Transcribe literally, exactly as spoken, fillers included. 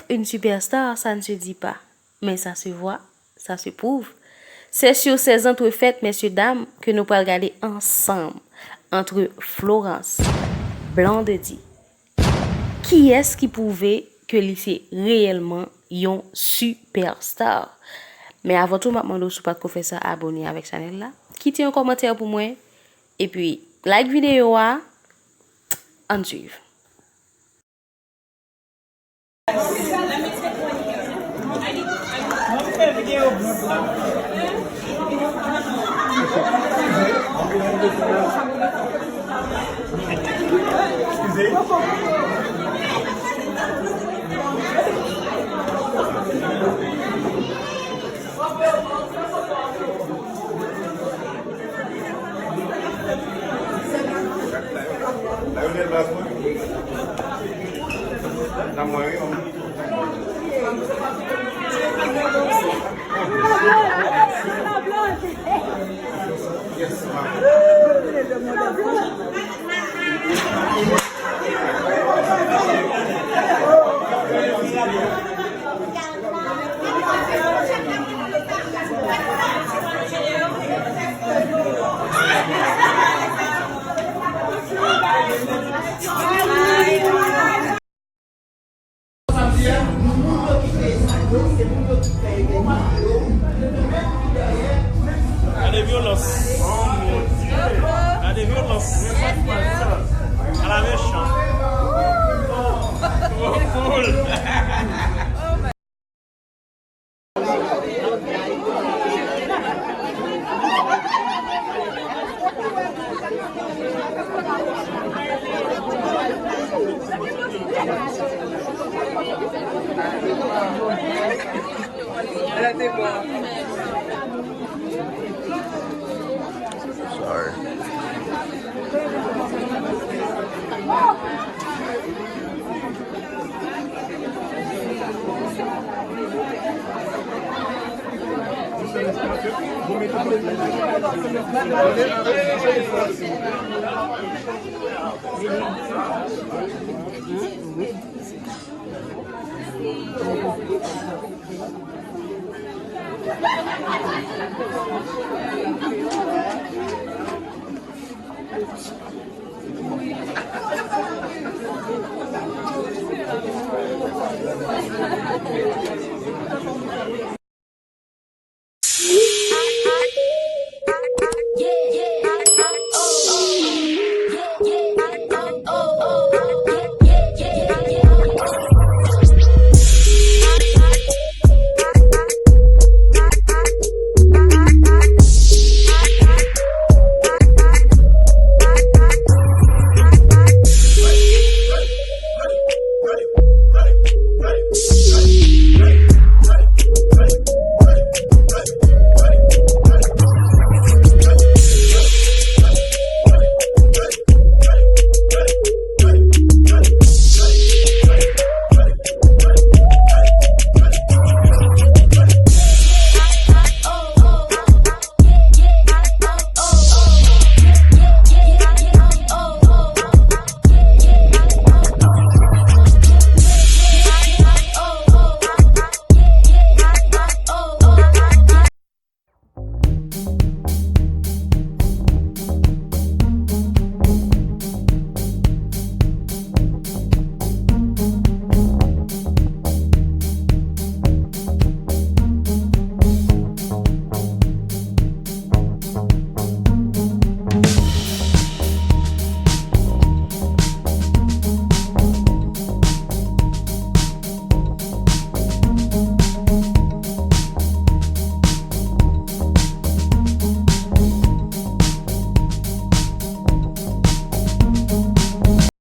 Une superstar, ça ne se dit pas, mais ça se voit, ça se prouve. C'est sur ces entrefaites, messieurs, dames, que nous pourrons regarder ensemble entre Florence, Blondedy. Kiyès ki pwouve ke li se reyèlman yon superstar? Men avan tou, m ap mande w, si w pa t ko fè sa, abone avèk chanèl la, kite yon kòmantè pou mwen, epi like videyo a, ann swiv. Gade vyolans. Gade vyolans. Ala mechan. Twò koul. Sorry.